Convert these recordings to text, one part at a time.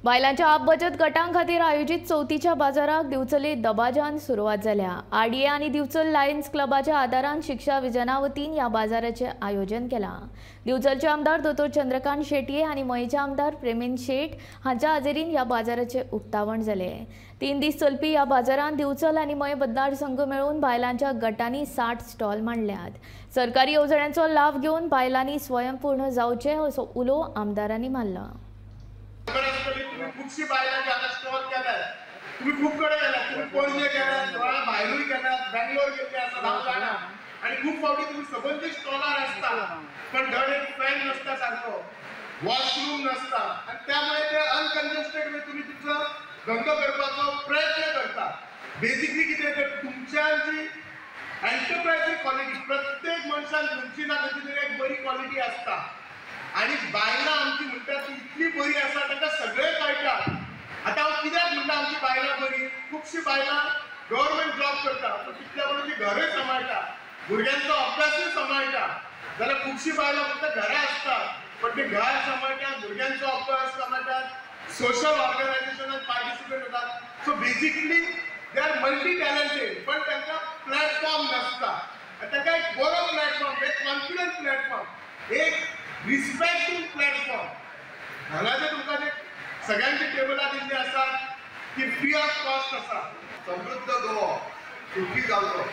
बायलांच्या आप बचत गटां खातीर आयोजीत चवथीच्या बाजाराक दिवचले दबाज्यान सुरवात जाल्या। आरडीए आनी दिवचल लायन्स क्लबाच्या आदारान शिक्षा विजना वतीन ह्या बाजाराचें आयोजन केलां। दिवचलचे आमदार दोतोर चंद्रकांत शेटये आनी मयेचे आमदार प्रेमेंद शेट हांच्या हाजेरीन ह्या बाजाराचें उक्तावण जालें। 3 दीस चलपी ह्या बाजारांत दिवचल आनी मये मतदारसंघ मेळून बायलांच्या गटांनी 60 स्टॉल मांडल्यात। सरकारी येवजण्यांचो लाव घेवन बायलांनी स्वयंपूर्ण जावचें असो उलो आमदारांनी मारला। खुबशी बायलां जे आतां स्टॉल केल्यात, तुमी खूब कडेन गेल्यात, तुमी पणजे गेल्यात, गोंया भायरूय गेल्यात, बेंगलोर गेल्ले आसा हांव जाणा। आनी खूब फावटी तुमी सबंदी स्टॉलार आसता पण धड एक फॅन नासता सारको, वॉशरूम नासता आनी त्यामुळे ते अनकंजेस्टेड वे तुमी तुमचो धंदो करपाचो प्रयत्न करता। बेसिकली कितें तर तुमच्या जी एंटरप्रायजींग क्वॉलिटी, प्रत्येक मनशान खंयची ना खंयची तरी एक बरी क्वॉलिटी आसता आनी बायलां आमची म्हणटा ती इतली बरी आसा, तांकां सगळें कळटा। आतां हांव कित्याक म्हणटा आमची बायलां बरी, खुबशीं बायलां गव्हर्मेंट जॉब करता पूण तितल्या बरोबर ती घरूय सांबाळटा, भुरग्यांचो अभ्यासूय सांबाळटा। जाल्यार खुबशीं बायलां फक्त घरा आसतात पण ती घर सांबाळटात, भुरग्यांचो अभ्यास सांबाळटात, सोशल ऑर्गनायझेशनात पार्टिसिपेट होतात। So basically they are multi talented पण तांकां प्लॅटफॉर्म नासता। तांकां एक बरो प्लॅटफॉर्म, एक कॉन्फिडंट प्लॅटफॉर्म, एक रिस्पेक्टफुल प्लॅटफॉर्म। हांगा जे तुमकां जे सगळ्यांची टेबलां दिल्ली आसात ती फ्री ऑफ कॉस्ट आसा। समृद्ध गोवा सुखी जावचो,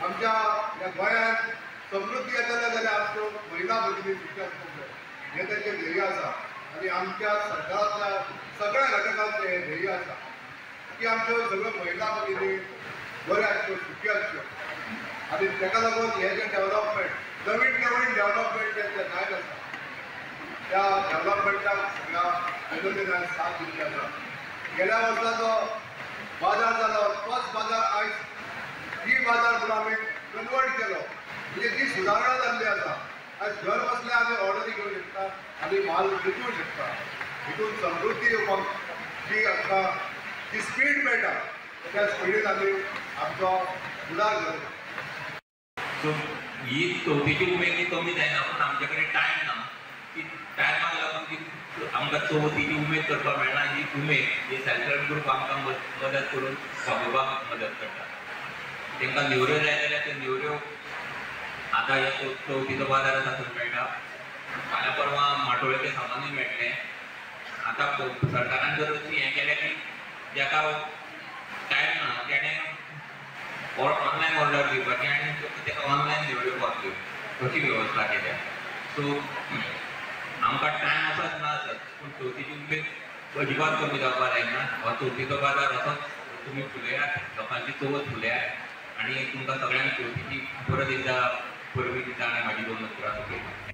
आमच्या ह्या गोंयांत समृद्धी येतले जाल्यार आमच्यो महिला भगिनी सुखी आसपाक जाय, हें तांचें ध्येय आसा। आनी आमच्या सरकारांतल्या सगळ्या घटकांचें हें ध्येय आसा की आमच्यो सगळ्यो महिला भगिनी बऱ्यो आसच्यो, सुखी आसच्यो। आनी ताका लागून हें जें डेव्हलपमेंट, नवीन नवीन डेव्हलपमेंट जें जायत आसा त्या डेव्हलपमेंटाक सगळ्या जनतेन साथ दिल्ली आसा। गेल्या वर्सा जो बाजार जालो तोच बाजार आयज ई बाजार म्हणून आमी कन्वर्ट केलो, म्हणजे जी सुदारणा जाल्ली आसा आयज घर बसल्या आमी ऑर्डरी घेवंक शकता आनी म्हाल विकूंक शकता। हितून समृद्धी येवपाक जी आमकां जी स्पीड मेळटा त्या स्पिडीन आमी आमचो फुडार घडोवंक शकता। सो ही चवथीची उमेद ही कमी जायना पूण आमचे कडेन टायम ना की टायमाक लागून की आमकां चवथीची उमेद करपाक मेळना। ही उमेद ही सेल्फ हेल्प ग्रूप आमकां मदत करून वागोवपाक मदत करता। तांकां नेवऱ्यो जाय जाल्यार त्यो नेवऱ्यो आतां ह्या चवथीचो बाजार आसा थंय मेळटा। फाल्यां परवां माटोळेचें सामानूय मेळटलें। आतां सरकारान जर हें केलें की जाका टायम ना तेणें ऑनलायन ऑर्डर दिवपाची आनी ताका ऑनलायन नेवऱ्यो पावतल्यो अशी वेवस्था केल्या। सो आमकां टायम आसत ना आसत पूण चवथीची उमेद अजिबात कमी जावपाक जायना। हो चवथीचो बाजार असोच तुमी फुलयात, लोकांची चवथ फुलयात आनी तुमकां सगळ्यांक चवथीची परत एकदां परबीं दिता आनी म्हाजी 2 उतरां सोंपयता।